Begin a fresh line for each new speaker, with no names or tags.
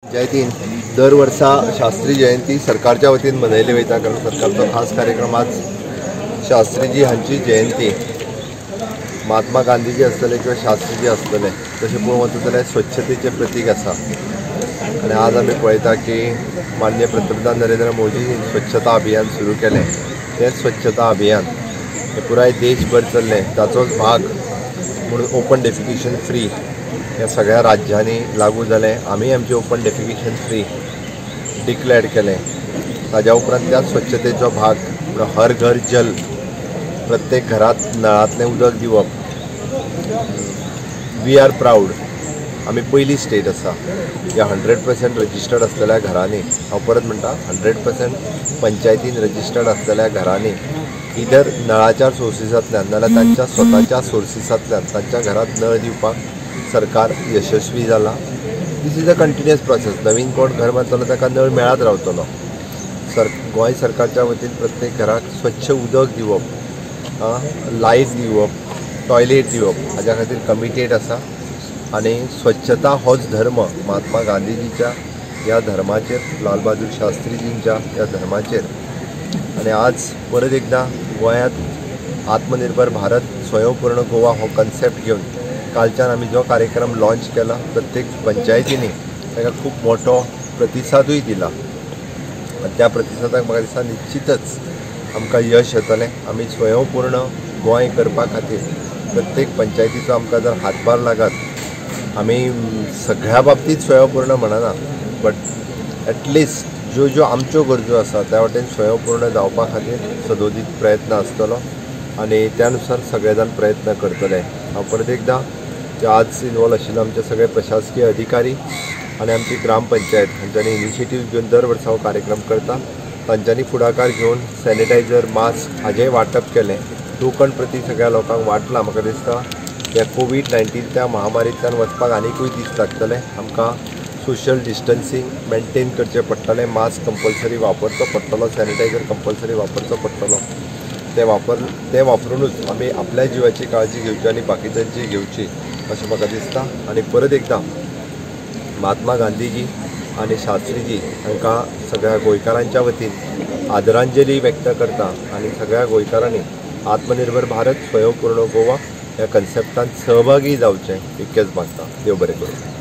पंचायतीन दर वर्सा शास्त्री जयंती सरकारच्या वतीन मनयली वयता, कारण सरकारचो खास कार्यक्रम आज शास्त्रीजी हांची जयंती, महात्मा गांधीजी आसतले किंवा शास्त्रीजी आसतले, तशें पळोवंक वचत जाल्यार स्वच्छतेचें प्रतीक आसा. आनी आज आमी पळयता की माननीय पंतप्रधान नरेंद्र मोदीजीन स्वच्छता अभियान सुरू केलें. तें स्वच्छता अभियान हें पुराय देशभर चल्लें, ताचोच भाग म्हणून ओपन डेफिकेशन फ्री ह्या सगळ्या राज्यांनी लागू जालें. आमी आमचें ओपन डेफिकेशन फ्री डिक्लेअर केलें. ताज्या उपरांत त्याच स्वच्छतेचो भाग म्हणून हर घर जल, प्रत्येक घरांत नळांतलें उदक दिवप. We are proud, आमी पयली स्टेट आसा ह्या 100% रजिस्टर्ड आसलेल्या घरांनी. हांव परत म्हणटा, 100% पंचायतीन रजिस्टर्ड आसलेल्या घरांनी इधर नळाच्या सोर्सिसांतल्यान नाल्यार तांच्या स्वताच्या सोर्सिसांतल्यान तांच्या घरांत नळ दिवपाक सरकार यशस्वी जाला. This is a continuous process. नवीन कोण घर बांदतलो ताका नळ मेळत रावतलो. गोंय सरकारच्या वतीन प्रत्येक घराक स्वच्छ उदक दिवप, लायट दिवप, टॉयलेट दिवप हाज्या खातीर कमिटेड आसा. आनी स्वच्छता होच धर्म, महात्मा गांधीजीच्या ह्या धर्माचेर, लाल बहादूर शास्त्रीजींच्या ह्या धर्माचेर. आनी आज परत एकदां गोंयांत आत्मनिर्भर भारत स्वयंपूर्ण गोवा हो कन्सेप्ट घेवन कालच्यान आमी जो कार्यक्रम लॉन्च केला, प्रत्येक पंचायतींनी ताका खूब मोठो प्रतिसादूय दिला. आनी त्या प्रतिसादाक म्हाका दिसता निश्चितच आमकां यश येतलें. आमी स्वयंपूर्ण गोंय करपा खातीर प्रत्येक पंचायतीचो आमकां जर हातभार लागत, आमी सगळ्या बाबतींत स्वयंपूर्ण म्हणना, बट एटलिस्ट ज्यो ज्यो आमच्यो गरजो आसा त्या वाटेन स्वयंपूर्ण जावपा खातीर सदोदीत प्रयत्न आसतलो आनी त्या नुसार सगळे जाण प्रयत्न करतले. हांव परत एकदां आज इनवॉल्व आशिल्ले आमचे सगळे प्रशासकीय अधिकारी आनी आमची ग्रामपंचायत हांच्यांनी इनिशिएटीव घेवन दर वर्सा हो कार्यक्रम करता. तांच्यांनी फुडाकार घेवन सॅनिटायझर, मास्क हाजें वांटप केलें. टोकन प्रती सगळ्या लोकांक वांटलां. म्हाका दिसता ह्या कोवीड-19 त्या महामारींतल्यान वचपाक आनिकूय दीस लागतले. आमकां सोशल डिस्टन्सींग मेंटेन करचें पडटलें, मास्क कंपल्सरी वापरचो पडटलो, सॅनिटायझर कंपल्सरी वापरचो पडटलो. ते वापरुनूच आमी आपल्या जिवाची काळजी घेवची आनी बाकीच्यांची घेवची अशें म्हाका दिसता. आनी परत एकदां महात्मा गांधीजी आनी शास्त्रीजी हांकां सगळ्या गोंयकारांच्या वतीन आदरांजली व्यक्त करता आनी सगळ्या गोंयकारांनी आत्मनिर्भर भारत स्वयंपूर्ण गोवा ह्या कन्सेप्टान सहभागी जावचें इतकेंच मागता. देव बरें करूं.